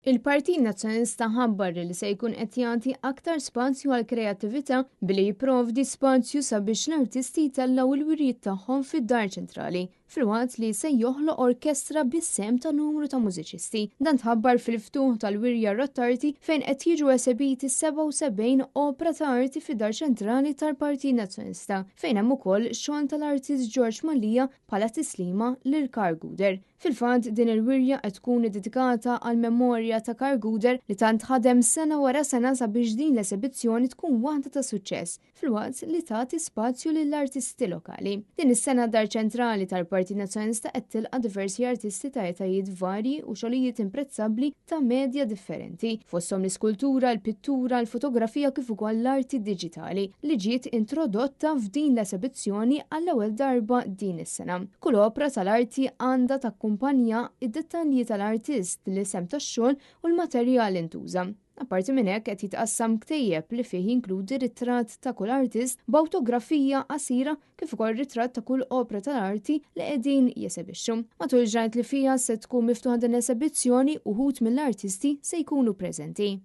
Il-Partit Nazzjonalista ħabbar li se jkun qed jagħti aktar spazju għall-kreattività billi jipprovdi spazju sabiex l-artisti jtellgħu l-wirjiet tagħhom fid-Dar Ċentrali, filwaqt li se joħloq orkestra bis-sehem ta' numru ta' mużiċisti. Dan tħabbar fil-ftuħ tal-wirja Rottarti fejn qed jiġu esebiti 77 opra ta' arti fid-Dar Ċentrali tal-Partit Nazzjonalista, fejn hemm ukoll xogħol tal-artist George Mallia bħala tislima lil Karl Gouder. Fil-fatt, din il-wirja qed tkun iddedikata għall-memorja ta' Karl Gouder li tant ħadem sena wara sena sabiex din l-esebizzjoni tkun waħda ta' suċċess, filwaqt li tagħti spazju lill-artisti lokali. Din is-sena d-Dar Ċentrali tal-Partit Nazzjonalista qed tilqa' diversi artisti ta' etajiet varji u xogħlijiet imprezzabbli ta' medja differenti, fosthom l-iskultura, il-pittura, il-fotografija kif ukoll l-arti diġitali, li ġiet introdotta f'din l-esebizzjoni għall-ewwel darba din is-sena. Kull opra tal-arti għandha takkumpanja id-dettalji tal-artist, l-isem tax-xogħol u l-materjal li ntuża. Apparti minn hekk qed jitqassam ktejjeb li fih jinkludi ritratt ta' kull artist b'awtografija qasira kif ukoll ritratt ta' kull opra tal-arti li qegħdin jesebixxu. Matul il-ġranet li fiha se tkun miftuħa din l-esebizzjoni uħud mill-artisti se jkunu preżenti.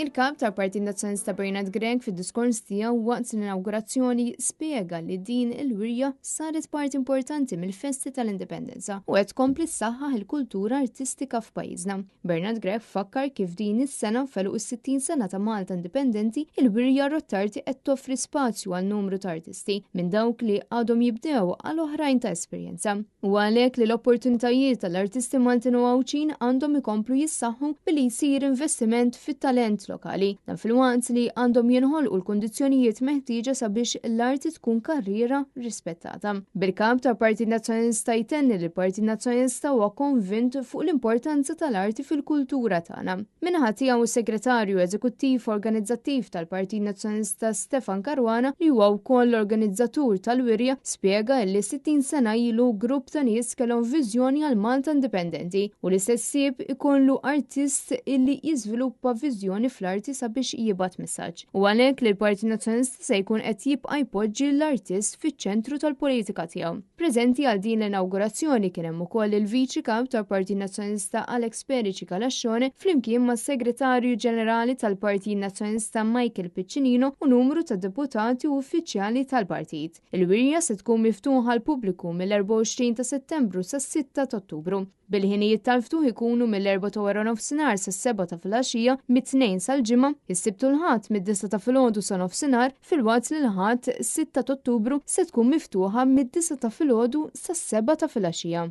Il-Kap tal-Partit Nazzjonalista Bernard Grech fid-diskors tiegħu waqt l-inawgurazzjoni spjega li din il-wirja saret parti importanti mill-festi tal-Indipendenza u qed tkompli ssaħħaħ il-kultura artistika f'pajjiżna. Bernard Grech fakkar kif din is-sena f'għeluq is-60 sena ta' Malta Indipendenti, il-wirja Rottarti qed toffri spazju għal numru ta' artisti, minn dawk li għadhom jibdew għal oħrajn ta' esperjenza. Huwa għalhekk li l-opportunitajiet tal-artisti Maltin u Għawdxin għandhom ikomplu jissaħħu billi jsir investiment fit-talent lokali. Dan filwaqt li għandhom jinħolqu l-kundizzjonijiet meħtieġa sabiex l-arti tkun karriera rispettata. Bil-Kap tal-Partit Nazzjonalista jtenni li l-Partit Nazzjonalista huwa konvint fuq l-importanza tal-arti fil-kultura tagħna. Min-naħa tiegħu s-Segretarju Eżekuttiv Organizzattiv tal-Partit Nazzjonalista Stefan Caruana li huwa wkoll l-organizzatur tal-wirja spjega illi 60 sena ilu grupp ta' nies kellhom viżjoni għal Malta indipendenti u l-istess ħsieb ikollu artist illi jiżviluppa viżjoni fl-arti sabiex jibgħat messaġġ. U għalhekk li l-Partit Nazzjonalista se jkun qed jibqa' jpoġġi l-artist fiċ-ċentru tal-politika tiegħu. Preżenti għal din l-inawgurazzjoni kien hemm ukoll il-Viċi Kap tal-Partit Nazzjonalista Alex Perici Calascione flimkien mas-Segretarju Ġenerali tal-Partit Nazzjonalista Michael Piccinino u numru ta' deputati u uffiċjali tal-partit. Il-wirja se tkun miftuħa għall-pubbliku mill-24 ta' Settembru sas-6 ta' Ottubru, bil-ħinijiet tal-ftuħ ikunu mill-erbgħa ta' waranofsinhar sas-sebgħa ta' filgħaxija, mit-Tnejn sal-Ġimgħa, is-Sibt u l-Ħadd mid-disgħa ta' filgħodu sa nofsinhar, filwaqt li l-Ħadd 6 ta' Ottubru se tkun miftuħa mid-disgħa ta' filgħodu sas-sebgħa ta' filgħaxija.